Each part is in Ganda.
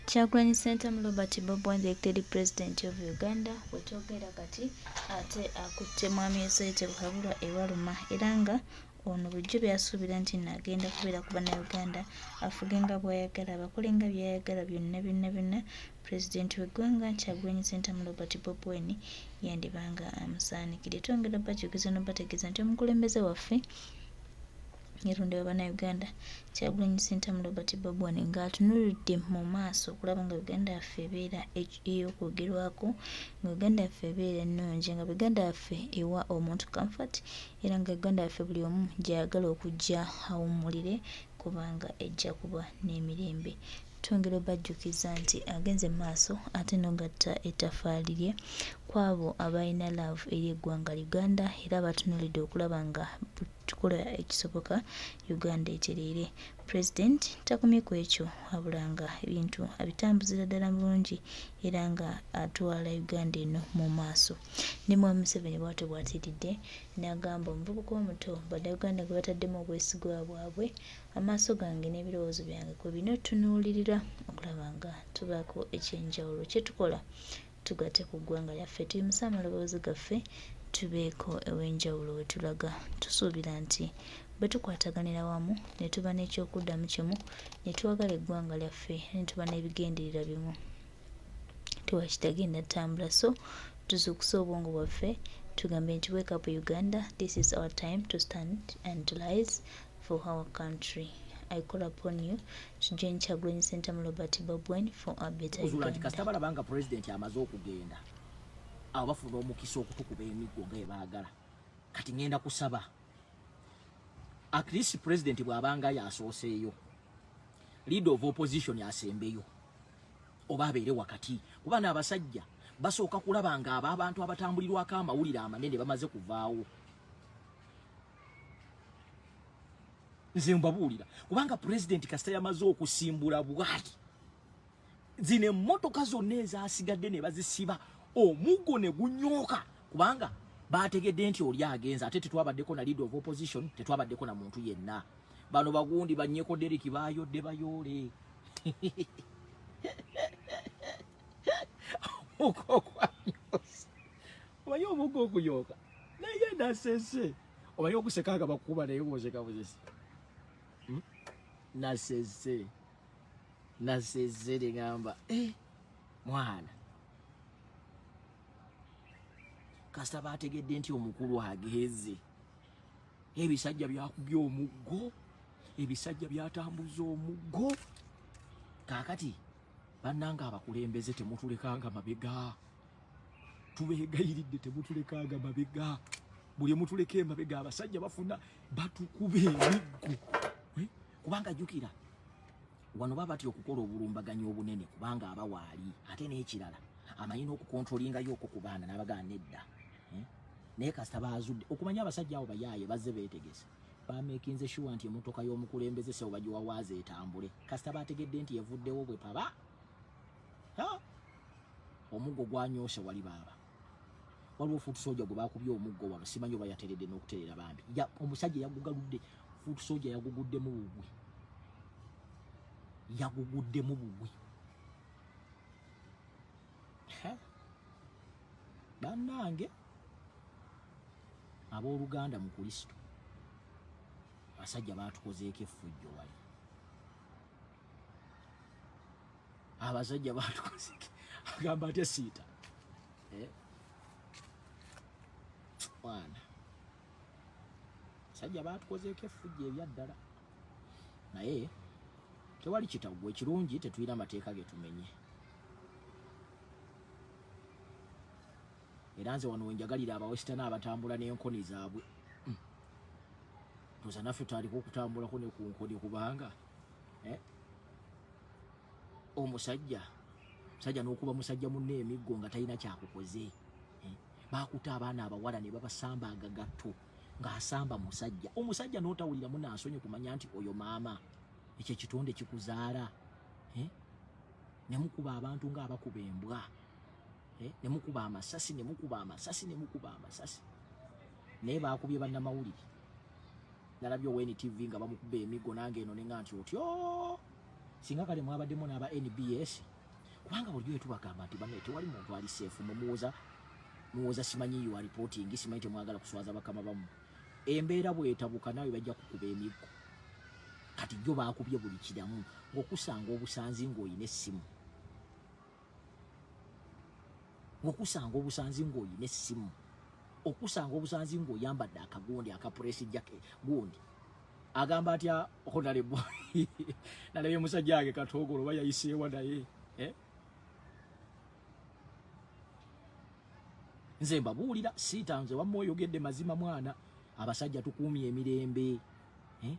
Kyagulanyi Ssentamu Robert Bobi Wine the elected president of Uganda wetwogera kati ate akutte Mwami Yoseri Tibuhaburwa e Waluma era nga ono bulijjo byasuubira nti nno agenda kubeera ku Bannayuganda afuge nga bw'ayagala abakole nga by'ayagala byonna byonna byonna Pulezidenti w'eggwanga Kyagulanyi Ssentamu Robert Bobi Wine yandiba nga amusaanikidde. Twongera obajjukiza n'obategeeza nti omukulembeze waffe Yerondebwa Bannayuganda Kyagulanyi Ssentamu Robert Bobi Wine ng'atunulidde mu maaso okulaba nga Uganda yaffe ebeera ey'okwogerwako, nga Uganda yaffe ebeera ennungi, nga Uganda yaffe ewa omuntu comfort era nga Uganda yaffe buli omu gy'ayagala okujja awummulire kubanga ejja kuba n'emirembe. Twongera obajjukiza nti agenze mu maaso ate n'ogatta ettaffaali lye kw'abo abalina laavu eri eggwanga Uganda era abatunulidde okulaba nga tukola ekisoboka Uganda etereere. Pulezidenti takomye ku ekyo wabula nga ebintu abitambuzira ddala bulungi era nga atwala Uganda eno mu maaso. Ne Mwami Museveni bwatyo bw'atiiridde n'agamba omuvubuka omuto bannayuganda gwe bataddemu obwesigwa bwabwe Amaaso gange n'ebirowoozo byange kwe birina otunuulirira okulaba nga tubaako eky'enjawulo kye tukola tugatte ku ggwanga lyaffe, tuyimuse amaloboozi gaffe tubeeko ew'enjawulo we tulaga. Tusuubira nti bwe tukwataganira wamu ne tuba n'ekyokuddamu kimu ne twagala eggwanga lyaffe era ne tuba n'ebigendererwa bimu, tewali kitagenda ttambula. So tuzuukuse obwongo bwaffe tugambe nti wake up Uganda, this is our time to stand and to rise for our country. I call upon you to join Kyagulanyi Ssentamu Robert Bobi Wine for a better Okuzuula nti kasita Uganda. balaba nga pulezidenti amaze okugenda awo bafuna omukisa okutukuba emiggo nga ebaagala. Kati ngenda kusaba at least pulezidenti bw'abanga yasooseeyo, leader of opposition asembeyo oba abeere wakati, kuba n'abasajja basooka kulaba nga abo abantu abatambulirwako amawulire amanene bamaze kuvaawo. Nze mbabuulira kubanga pulezidenti kasita yamaze okusimbula bwati, zino emmotoka zonna ezasigadde ne bazisiba omuggo ne gunyooka, kubanga bategedde nti oli agenze. Ate tetwabaddeko na leader of opposition, tetwabaddeko na muntu yenna. Bano bagundi banyeko Derrick bayodde bayoole omanyi omuggo okunyooka naye nasese omanyi okuseka nga bakuba naye bwoseka busesi hmm? Nasese nasese negamba eh, mwana kasita bategedde nti omukulu agenze, ebisajja byakubye omuggo, ebisajja byatambuza omuggo. Kaakati bannanga abakulembeze temutulekanga mabega, tubeegayiridde temutulekanga mabega. Buli emutuleka emabega abasajja bafuna batukuba emiggo eh? Kubanga jjukira wano baba batya okukola obulumbaganyi obunene, kubanga aba waali. Ate n'ekirala amanyi n'okukontrolingayo okwo ku baana n'abagaa nedda eh? Naye kasita baazudde okumanya abasajja abo bayaaye bazze beetegese, bamekinze shuwa nti emmotoka y'omukulembeze sebo bagiwawaaza etambule. Kasita bategedde nti evuddewo bwe paba omuggo gwanyoose wali baaba. Waliwo foot soldier gwe bakubye omuggo wano, simanyi oba yateredde n'okutereera bambi. Omusajja yagugaludde, foot soldier yaguguddemu bugwi, yaguguddemu bugwi. Bannange abooluganda mu Kristo, abasajja baatukozeeko effujjo wali, abasajja batukozeke agamba atya siita eh? Mwana basajja batukozeeko effujjo ebyaddala, naye tewali kitagwa ekirungi, tetulina mateeka getumenye. Era nze wano wenjagalira abawesitana abatambula n'enkoni zaabwe hmm. Toza naffe tutandika okutambulako ne ku nkoni, kubanga eh? Omusajja musajja n'okuba musajja munne emiggo nga talina kyakukoze eh? Bakuta abaana abawala ne babasamba agagatto ng'asamba musajja omusajja n'otawulira munansonyi kumanya nti oyo maama ekyo ekitonde kikuzaala eh? Ne mukuba abantu ng'abakuba embwa eh? Ne mukuba amasasi, ne mukuba amasasi, ne mukuba amasasi. Naye baakubye bannamawulire, nalabye owa NTV nga bamukuba emiggo, nange eno nenga nti otyo singa kale mwabaddemu n'aba NBS. Kubanga bulijjo wetubagamba nti banne tewali muntu ali seefu, mwe muwoza muwoza simanyi you are reporting, simanyi temwagala kuswaza bakama bammwe. Embeera bwetabuka nawe bajja kukuba emiggo. Kati jjo baakubye buli kiramu ng'okusanga obusanzi ng'olina essimu, ng'okusanga obusanzi ng'olina essimu, okusanga obusanzi ng'oyambadde akagundi aka press jacket gundi. Agamba atya honorable nalabye musajja wange Katogolo oba yayiseewa naye eh? Nze mbabuulira siita, nze wamma oyogedde mazima mwana. Abasajja tukuumye emirembe eh?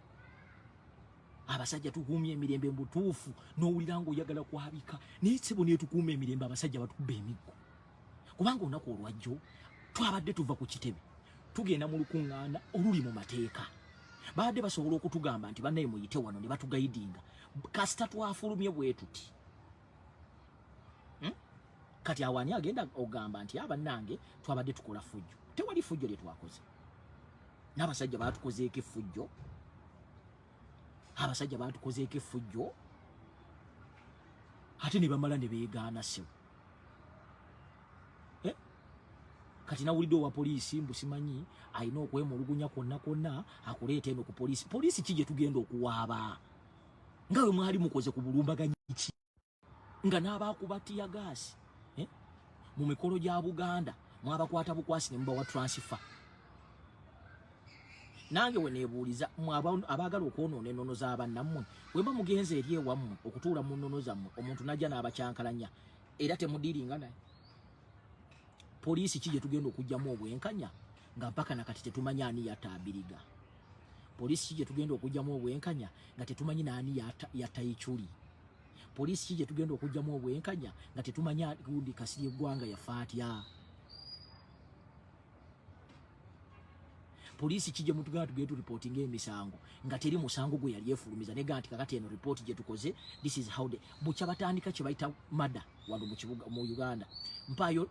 Abasajja tukuumye emirembe mubutuufu, n'owulira ng'oyagala kwabika, naye sebo netukuuma emirembe, abasajja batukuba emiggo. Kubanga olunaku olwajjo twabadde tuva ku kitebe tugenda mu lukuŋŋaana oluli mu mateeka, babadde basobola okutugamba nti bannaye muyite wano ne batugayidinga. Kasita twafulumye bwe tuti, Kati awo ani agenda ogamba nti abannange twabadde tukola fujjo? Tewali fujjo lye twakoze. N'abasajja baatukozeeko effujjo, abasajja baatukozeeko effujjo, ate ne bamala ne beegaana ssebo. Eh? Kati nawulidde owa poliisi mbu simanyi alina okwemulugunya kwonna kwonna akuleeta eno ku poliisi. Poliisi ki gye tugenda okuwaaba nga bwe mwali mukoze ku bulumbaganyi ki nga n'abaakuba tiyagaasi eh? Mu mikolo gya Buganda mwabakwata bukwasi ne mubawa transfer. Nange we neebuuliza mwe abaagala okwonoona ennono z'abannammwe, bwe mba mugenze eri ewammwe okutuula mu nnono zammwe, omuntu n'ajja n'abakyankalanya era temudiiringa naye. Poliisi ki gye tugenda okugyamu obwenkanya nga mpaka na kati tetumanyi ani yatta Abiriga? Poliisi ki gye tugenda okugyamu obwenkanya nga tetumanyi naani yatta Ichuli? Poliisi ki gye tugenda okugyamu obwenkanya nga tetumanyi gundi Kasirye eggwanga yafa atya? Poliisi ki gye mutugamba tugende turipootinga emisango nga teri musango gwe yali efulumiza nega nti kakati eno ripooti gye tukoze, this is how the bukya batandika kye bayita mada wano mu kibuga mu Uganda. Mpaayo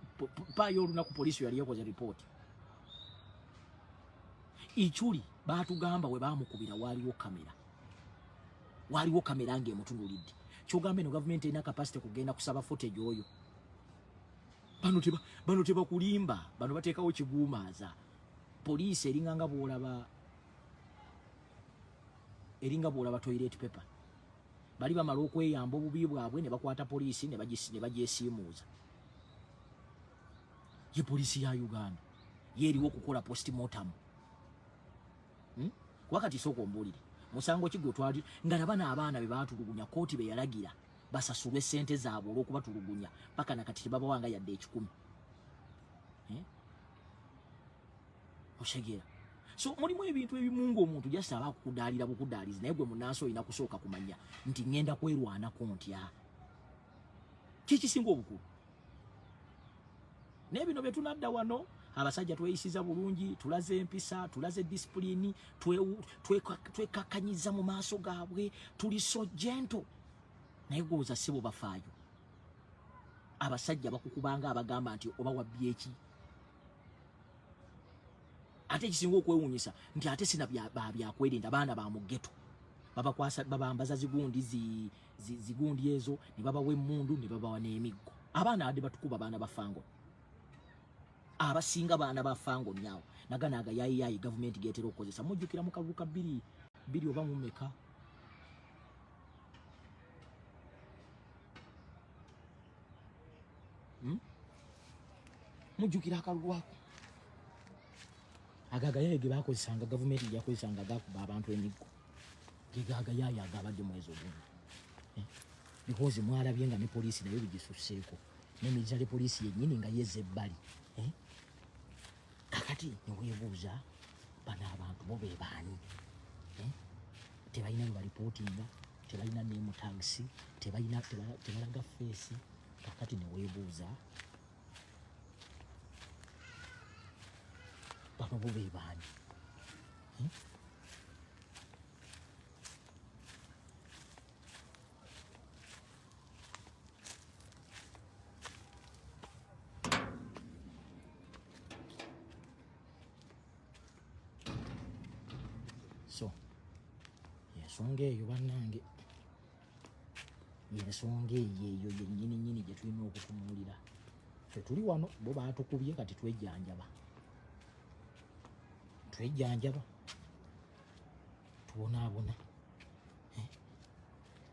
mpaayo olunaku poliisi yali ekoze ripooti. Ichuli baatugamba we baamukubira waaliwo kamera, waaliwo kamera ng'emutunuulidde. Kyogamba eno gavumenti erina kapasite kugenda kusaba footage oyo? Bano tebakulimba, bano bateekawo kiguumaaza. Poliisi eringa nga bwolaba, eringa bwolaba toilet paper. Bali bamala okweyamba obubi bwabwe ne bakwata poliisi ne bagyesiimuuza. Ye poliisi ya Uganda yeeriwo okukola postmortem, Kuba kati sooka ombuulire musango ki gwe twali nga nabano abaana be baatulugunya, kooti be yalagira basasulwe sente zaabwe olw'okubatulugunya, paka nakati tebabawanga yadde 100, eh? Otegeera? So mulimu ebintu ebimu ng'omuntu just aba akukudaalira bukudaalizi, naye gwe munansi olina kusooka kumanya nti ŋŋenda kwerwanako ntya, kikisinga obukulu. Naye bino bye tunadda wano, abasajja tweyisiza bulungi, tulaze empisa, tulaze disipulini, twekakkanyiza mu maaso gaabwe, tuli so gentle, naye gwoza si bo bafaayo. Abasajja bakukubanga abagamba nti oba wabbye eki. Ate ekisinga okwewuunyisa nti ate sina byakwerinda, baana ba mu ghetto babakwasa, babambaza zigundi zigundi ezo ne babawa emmundu ne babawa n'emiggo. Abaana adde batukuba baana ba fango, abasinga baana ba fango nyawo nagana agayayiyayi gavumenti getera okukozesa. Mujjukira mu kalulu ka bbiri bbiri oba mumeka, Mujjukira akalulu ako, ago agayaye ge bakozesanga, gavumenti gyakozesanga gakuba abantu emiggo, gego agayaye agabadde mwezi ogundi, eh? Because mwalabye nga ne poliisi nayo bigisusseeko, ne military poliisi yennyini nga yezza ebbali, eh? Kakati neweebuuza bano abantu bo be baani, eh? Tebalina bwe balipootinga, tebalina name tags, tebalina, tebalaga face. Kakati neweebuuza bano bo be baani, eh? So ensonga eyo bannange. Yensonga eyo eyo yennyini nnyini gye tulina okutunuulira. Ffe tuli wano, bo baatukubye, kati twejjanjaba, twejjanjaba, tubonaabona. Eh?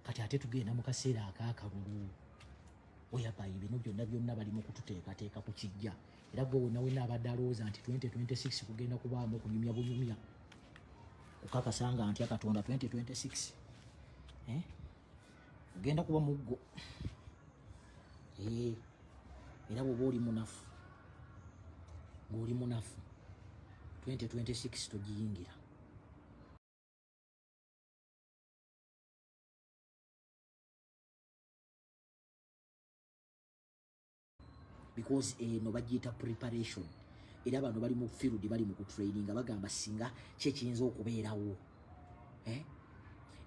Kati ate tugenda mu kaseera ak'akalulu, whereby bino byonna byonna bali mu kututeekateeka ku kijja. Era gwe wena wena abadde alowooza nti 2026 kugenda kubaamu okunyumya bunyumya kukakasa nga ntya Katonda, 2026 eh? Ogenda kuba muggo. Eh, era bwoba oli munafu, ng'oli munafu, 2026 togiyingira, because eno bagiyita preparation. Era bano bali mu field, bali mu kutraininga, bagamba singa kyekiyinza okubeerawo, eh?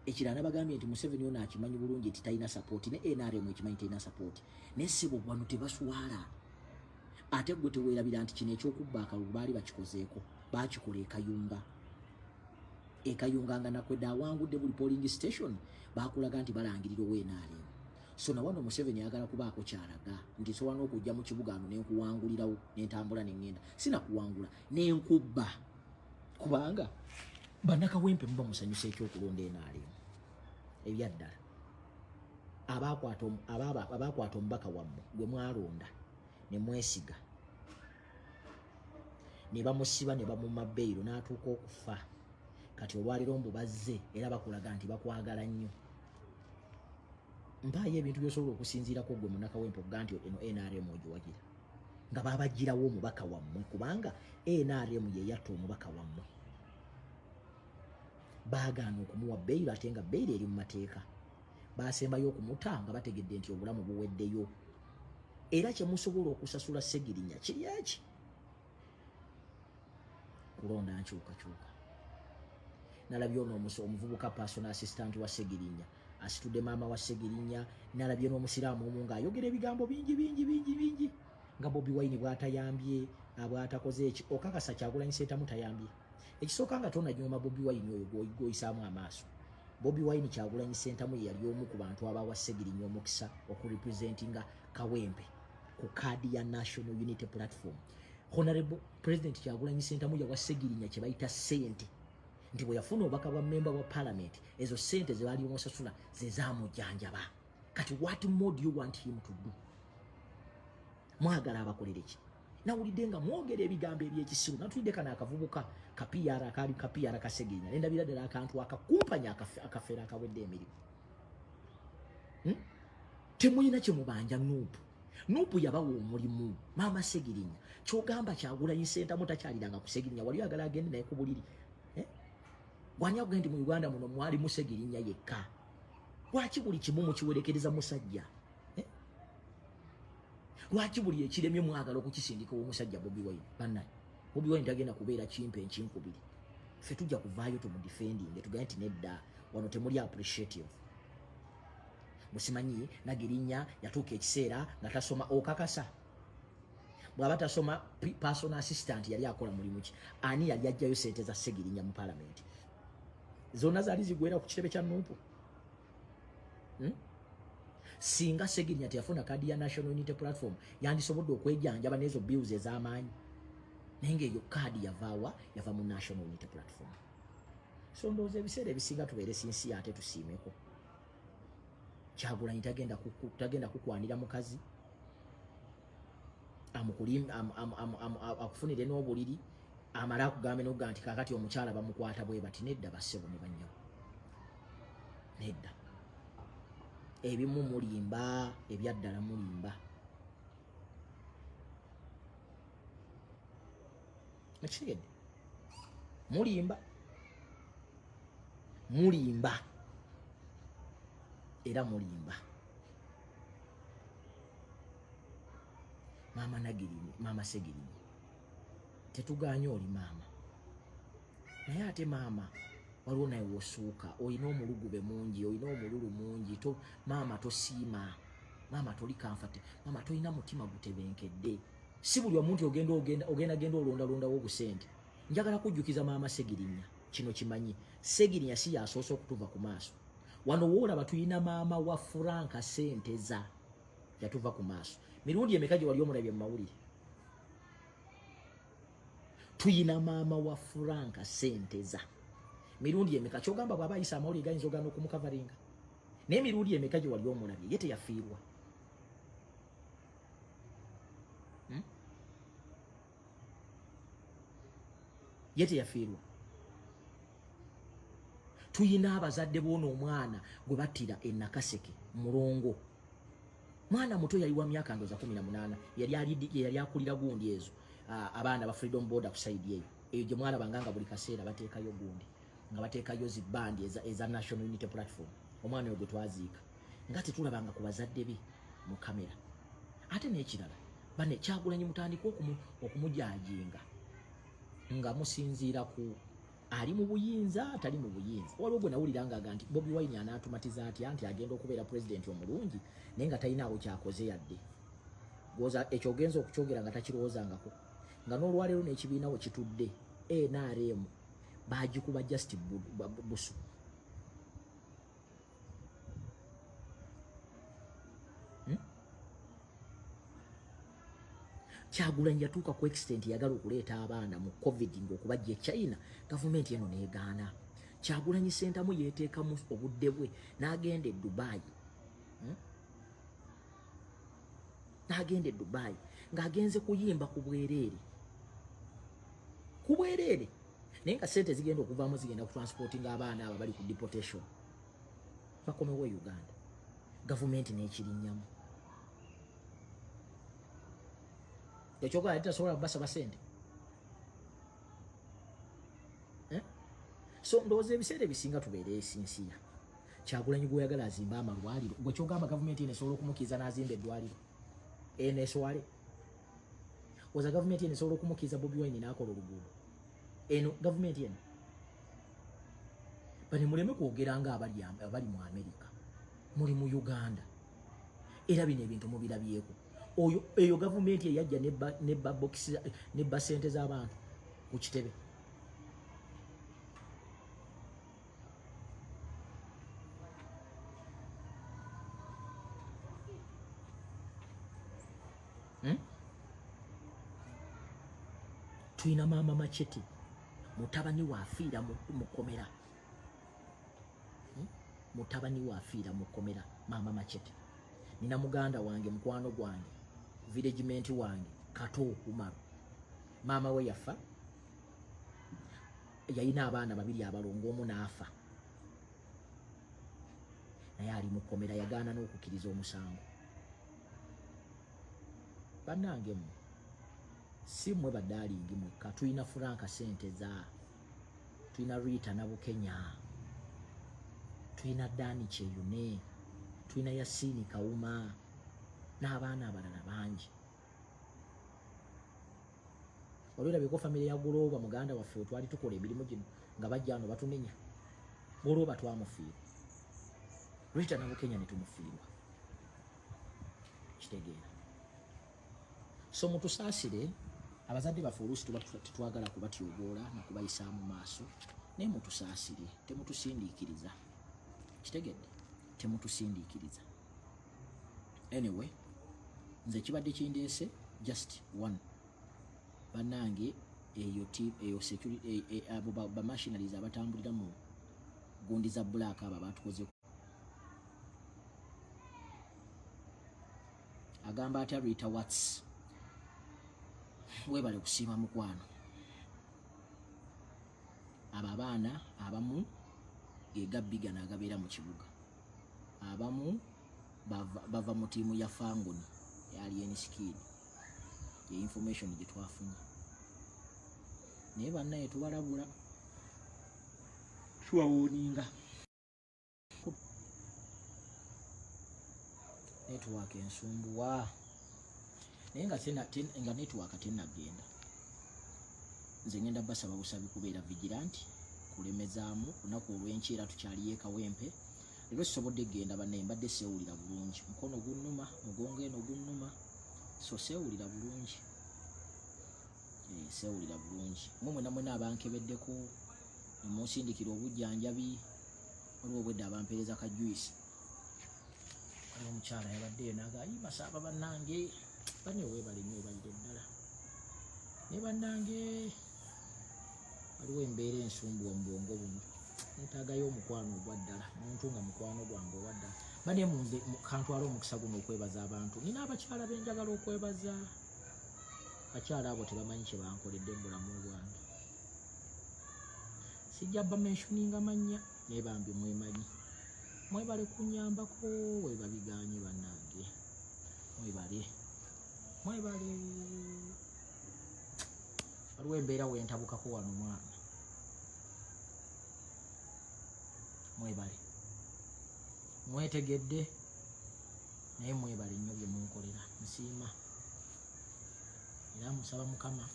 Ekirala nabagambye nti Museveni ono akimanyi bulungi nti talina support, ne NRM ekimanyi talina support, naye sebo bano tebaswala. Ate gwe teweerabira nti kino ekyokubba akalulu baali bakikozeeko, bakikola ekayunga, ekayunga nga nakwedde awangudde buli polling station, bakulaga nti balangirira owa NRM. So nawano Museveni ayagala kubaako kyalaga nti nsobola n'okujja mu kibuga ano nenkuwangulirawo, nentambula nengenda sinakuwangula nenkubba, kubanga bannakawempe muba musanyusa ekyokulonda NRM. Ebyaddala abakwata omubaka wammwe gwe mwalonda ne mwesiga ne bamusiba ne bamuma beyiro n'atuuka okufa, kati olwaliro mbu bazze era bakulaga nti bakwagala nnyo. Mpaayo ebintu by'osobola okusinziirako gwe munnakawempe okuga nti eno NRM ogiwagira, nga babagirawo omubaka wammwe, kubanga NRM ye yatta omubaka wammwe. Baagaana okumuwa beyiro, ate nga beyiro eri mu mateeka. Basembayo okumuta nga bategedde nti obulamu buweddeyo. Era kyemusobola okusasula Segirinya kiri eki kulonda nkyukakyuka. Nalabye ono omuvubuka personal assistant wa Segirinya asitudde maama wa Segirinya. Nalabye n'omusiraamu omu ng'ayogera ebigambo bingi bingi bingi bingi nga Bobi Wine bw'atayambye, bw'atakoze eki. Okakasa Kyagulanyi Ssentamu tayambye? Ekisooka, nga tonanyooma Bobi Wine oyo gwoyisaamu amaaso, Bobi Wine, Kyagulanyi Ssentamu ye yali omu ku bantu abawa Segirinya omukisa okurepresentinga Kawempe ku kaadi ya National Unity Platform. Honorable President Kyagulanyi Ssentamu yawa Segirinya kye bayita ssente, nti bwe yafuna obubaka bwa memba wa parliament, ezo ssente ze baali bamusasula ze zaamujjanjaba. Kati what more do you want him to do? Mwagala abakolere ki? Nawulidde nga mwogera ebigambo ebyekisiru. Natulidde kano akavubuka ka PR, akaali ka PR Kasegenya, nendabira ddala akantu akakumpanya akafeera akawedde emirimu, Temulina kyemubanja NUP. NUP yabawa omulimu. Maama Segirinya, kyogamba Kyagulanyi Ssentamu takyaliranga ku Segirinya? Wali oyagala agende naye ku buliri, eh? Gwani akugenda nti mu Uganda muno mwali Musegirinya yekka? Lwaki buli kimu mukiwerekereza musajja, eh? Lwaki buli ekiremye mwagala okukisindika omusajja Bobi Wine? Bannaye, Bobi Wine tagenda kubeera kimpe enkinkubiri. Ffe tujja kuvaayo tumudefendinge, tugambe nti nedda, wano temuli appreciative. Musimanyi Nagirinya yatuuka ekiseera nga tasoma. Okakasa bw'aba tasoma, personal assistant yali akola mulimu ki? Ani yali ajjayo sente za Segirinya mu palamenti? Zonna zaali zigwera ku kitebe kya NUP, Singa Segirinya teyafuna kaadi ya National Unity Platform, yandisobodde okwejanjaba n'ezo bills ez'amaanyi? Naye ngaeyo kaadi yavaawa? Yava mu National Unity Platform. So ndowooza ebiseera ebisinga tubeere sincere ate tusiimeko. Kyagulanyi tagenda kukwanira mukazi akufunire n'obuliri, amale akugambe nokuga nti kakati omukyala bamukwata bwe bati. Nedda bassebo ne bannyabo, nedda. Ebimu mulimba, ebyaddala mulimba. Ekitegedde, mulimba, mulimba era mulimba. Maama Nagirinyi, maama Segirinyi, tetuganye oli maama, naye ate maama waliwo naye wosuuka. Olina omulugube mungi, olina omululu mungi. To maama tosiima, maama toli comfort, maama tolina mutima gutebenkedde. Si buli omuntu ogenda ogenda ogenda genda olondalondawo obusente. Njagala kujjukiza maama Segirinya kino, kimanyi Segirinya si yasoose okutuva ku maaso. Wano woolaba tulina maama wa Franka Senteza yatuva ku maaso. Mirundi emeka gye wali omulabye mu mawulire? Tuyina maama wa Franka Senteza mirundi emeka? Kyogamba bw'aba ayisa amawulire gayinza ogaana okumukavaringa, naye mirundi emeka gye wali omulabye ye teyafiirwa? Ye teyafiirwa. Tuyina abazadde b'ono omwana gwe battira e Nakaseke, Mulongo, mwana muto, yali wa myaka ndoza 18, yali akulira gundi ezo abaana ba Freedom Border ku side eyo eyo gye mwalabanga nga buli kaseera bateekayo gundi, nga bateekayo zi bandi eza National Unity Platform. Omwana oyo gwe twaziika nga tetulabanga ku bazadde be mu kamera. Ate n'ekirala, bane Kyagulanyi mutandike okumujajinga nga musinziira ku ali mu buyinza, atali mu buyinza. Waliwo gwe nawulira ngaaga nti Bobi Wine anaatumatiza atya nti agenda okubeera pulezidenti omulungi, naye nga talinaawo kyakoze yadde goza ekyo ogenza okukyogera nga takirowoozangako, nga n'olwaleero n'ekibiina we kitudde NRM bagikuba just busu. Kyagulanyi yatuuka ku extent yagala okuleeta abaana mu COVID ng'okubajja e China, gavumenti eno n'egaana. Kyagulanyi Ssentamu yeeteekamu obudde bwe n'agenda e Dubai, N'agenda e Dubai ng'agenze kuyimba ku bwereere, ku bwereere, naye nga sente zigenda okuvaamu zigenda ku transporting abaana abo bali ku deportation bakomewo e Uganda. Gavumenti n'ekirinnyamu ekyokola, yali tasobola kubasaba sente, eh? So ndowooza ebiseera ebisinga tubeere esinsiya. Kyagulanyi gweyagala azimbe amalwaliro, gwe kyogamba gavumenti eno esobola okumukkiriza n'azimba eddwaliro eno eswale? Oza gavumenti eno esobola okumukkiriza Bobi Wine n'akola oluguudo eno gavumenti eno? Bane muleme kwogera nga abali mu Amerika, muli mu Uganda, era bino ebintu mubirabyeko. Oyo eyo gavumenti eyajja nebba bokisi nebba sente z'abantu ku kitebe. Tulina maama Machete, mutabani waafiira mu kkomera, Mutabani waafiira mu kkomera, maama Machete. Nina muganda wange, mukwano gwange, villagement wange, Kato Umaru, maama we yafa, yalina abaana babiri abalongo, omu n'afa, naye ali mu kkomera, yagaana n'okukkiriza omusango. Bannange mmwe, si mmwe badaalingi mwekka. Tulina Franka Senteza, tulina Rita Nabukenya, tulina Dani Kyeyune, tulina Yasini Kawuma n'abaana abalala bangi. Olwerabyeko famire ya Gulooba, muganda waffe wetwali tukola emirimu gino, nga bajja no batunenya. Gulooba twamufiirwa, Rita Nabukenya ne tumufiirwa, kitegeera. So mutusaasire, abazadde baffe oluusi tuba tetwagala kubatyoboola nakubayisaamu maaso, naye mutusaasire, temutusindiikiriza, kitegedde? Temutusindiikiriza. Anyway, nze kibadde kindeese just one. Bannange, eyo eyo security, abo ba machineries abatambulira mu gundi za black, abo abatukoze. Agamba atya Rita Watts? Webale kusiima mukwano. Abo abaana abamu gegabbi gano agabeera mu kibuga, abamu bava mu tiimu ya Fangoni ya Alien Skin, ye information gye twafunye. Naye bannaye tubalabula, tubawoninga. Network ensumbuwa, naye nga network tenagenda, nze ngenda basaba busabi kubeera vigilant, kulemezaamu lunaku olw'enkya. Era tukyaliyo ekawempe leero, sisobodde kugenda bannaye, mbadde seewulira bulungi, mukono gunnuma, mugongo eno gunnuma, so seewulira bulungi, seewulira bulungi. Mwe mwena mwena abankebeddeko nemunsindikira obujjanjabi. Waliwo obwedda abampeereza ka juice. Waliwo omukyala yabaddeyo naga ayi Masaaba bannange, bane weebale nnyo, weebalire ddala. Naye bannange waliwo embeera ensumbuwa mu bwongo buno, netaagayo omukwano ogwa ddala, muntu nga mukwano gwange owa ddala. Bane munze kantwale omukisa guno okwebaza abantu. Nina abakyala benjagala okwebaza. Abakyala abo tebamanyi kye bankoledde mu bulamu bwange. Sijja bamentioninga mannya, naye bambi mwemanyi, mwebale kunyambako webabiganye. Bannange mwebale, mwebale. Waliwo embeera wentabukako wano mwana, mwebale mwetegedde, naye mwebale nnyo bye munkolera, nsiima. Era musaba Mukama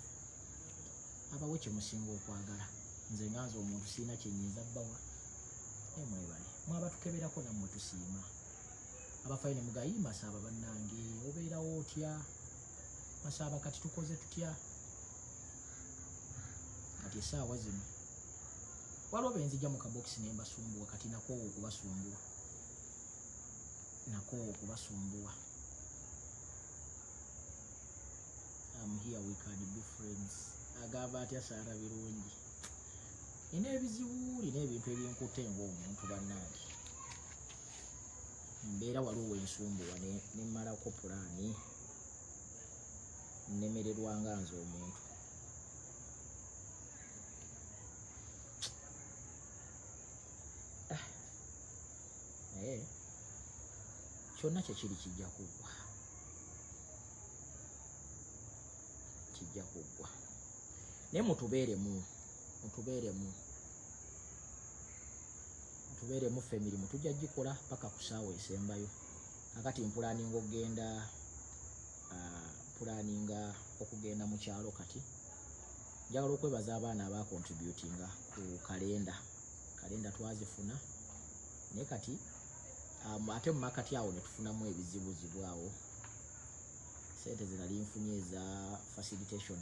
abawe kye musinga okwagala. Nze nga nze omuntu sirina kyenyinza bbawa, naye mwebale mwabatukeberako, nammwe tusiima. Abafayo ne mugayi Masaaba, bannange obeerawo otya Masaaba, kati tukoze tutya kati essaawa zino? Waliwo benzija mu kabokisi ne mbasumbuwa, kati nakoowa okubasumbuwa, nakoowa okubasumbuwa. I'm here, we can be friends. Agamba atya Saara Birungi? Nina ebizibu, nina ebintu ebinkutte ng'omuntu bannange. Mbeera waliwo wensumbuwa nemmalako pulaani, nnemererwa nga nze omuntu. Ah. Naye kyonna kyekiri kijja kuggwa, kijja kuggwa. Naye mutubeeremu, mutubeeremu, mutubeeremu. Ffe emirimu tujja gikola paka ku saawa esembayo. Kakati mpulaninga okugenda, mpulaninga okugenda mu kyalo. Kati njagala okwebaza abaana abacontributinga ku kalenda. Kalenda twazifuna, naye kati ate mu makati awo netufunamu ebizibuzibu awo. Sente zenali nfunye eza facilitation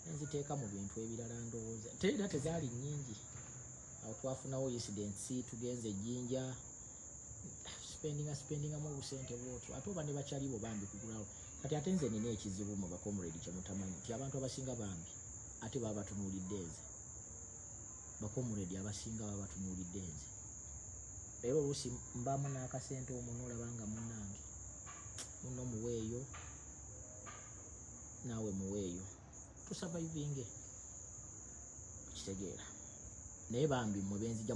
nenziteeka mu bintu ebirala, ndowooza era tezaali nnyingi. Awo twafunawo incidents, tugenze ejjinja spendinga, spendingamu obusente bwotyo, ate oba ne bakyalibo bambi kugulawo. Kati ate nze nina ekizibu mu bacomrade kyemutamanyi nti abantu abasinga bambi ate baba batunuulidde nze. Bacomrade abasinga baba batunuulidde nze, era oluusi mbamu n'akasente omwo nolaba nga munnange muno muweeyo, naawe muweeyo, tusurvivinge, okitegeera? Naye bambi mmwe benzija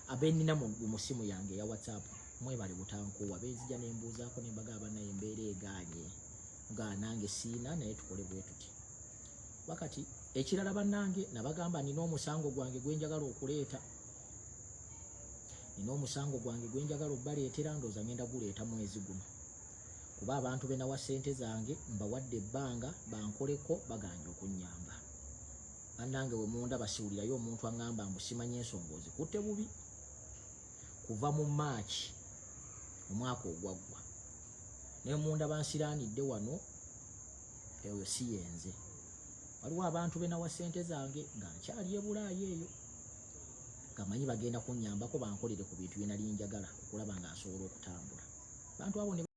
abenina mu simu yange eya WhatsApp, mwebale butankuwa. Benzija nembuuzaako nembaga abanaye embeera egaanye nga nange siina, naye tukole bwe tuti. Wakati ekirala bannange nabagamba nina omusango gwange gwenjagala okuleeta, nina omusango gwange gwenjagala obbaleetera. Ndowooza ngenda guleeta mwezi guno, kuba abantu benawa ssente zange mbawadde ebbanga bankoleko, baganye okunnyamba. Bannange we munda basiwulirayo omuntu aŋŋamba mbu simanyi ensonga ozikutte bubi. Kuva mu Maaki omwaka ogwaggwa ne munda bansiraanidde wano, eyo si yenze. Waliwo abantu benawa ssente zange nga nkyali e Bulaaya eyo, nga manyi bagenda kunnyambako bankolere ku bintu bye nali njagala okulaba nga nsobola okutambula. Bantu abo ne